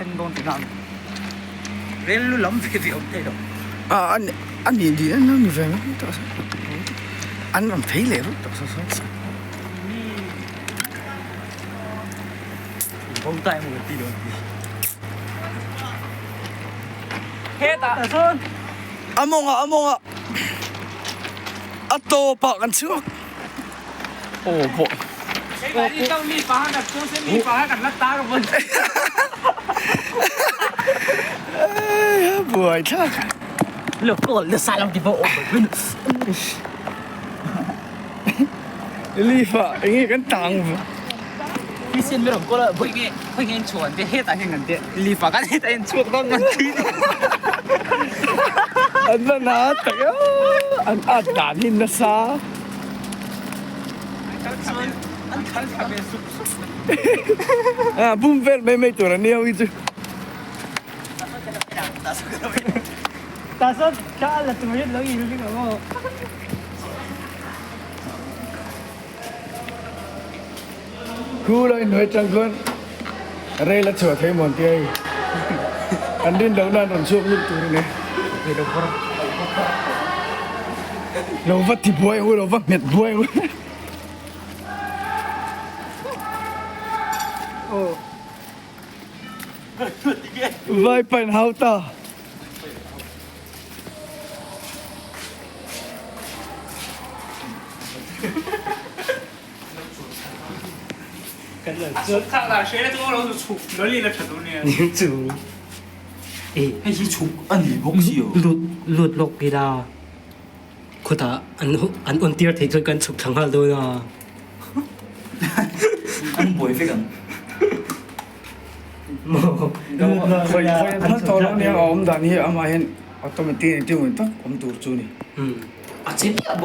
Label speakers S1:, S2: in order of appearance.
S1: thleng dawn tihna a ni. Rel lu lam ve ve awm thei lo.
S2: A a nih nih an lo ni ve mai tawh se. An rawn phei leh rut tawh saw saw.
S1: In bo ta emaw kan ti dawn tih. Hetah chuan.
S2: A mawngah a mawngah a tawpah kan chhuak. Aw pawh. Buai thlak. Leaf ah enge kan tang An va na tak a an at dan hi nasa. Bum vel mai mai tur a nia hi chu. Khu lo inhnuai tang khuan rel a chhuah thei mawn tia hei. An rin loh nan rawn chhuak lut tur a ni. Lo va ti buai ang u, lo va nghet buai ang u. Vai pain hau ta.
S1: Hei hi chhuk a ni bawk si o.
S3: Lut lut lawk ila khutah an an on tir theih chuan kan chhuk thla nghal dawn a.
S1: An buai vek ang.
S2: Khawi khawi an phal tawh lo nia a awm dan hi amahin automatic engtin tak awm tur chu ni.
S1: A che miah bawk.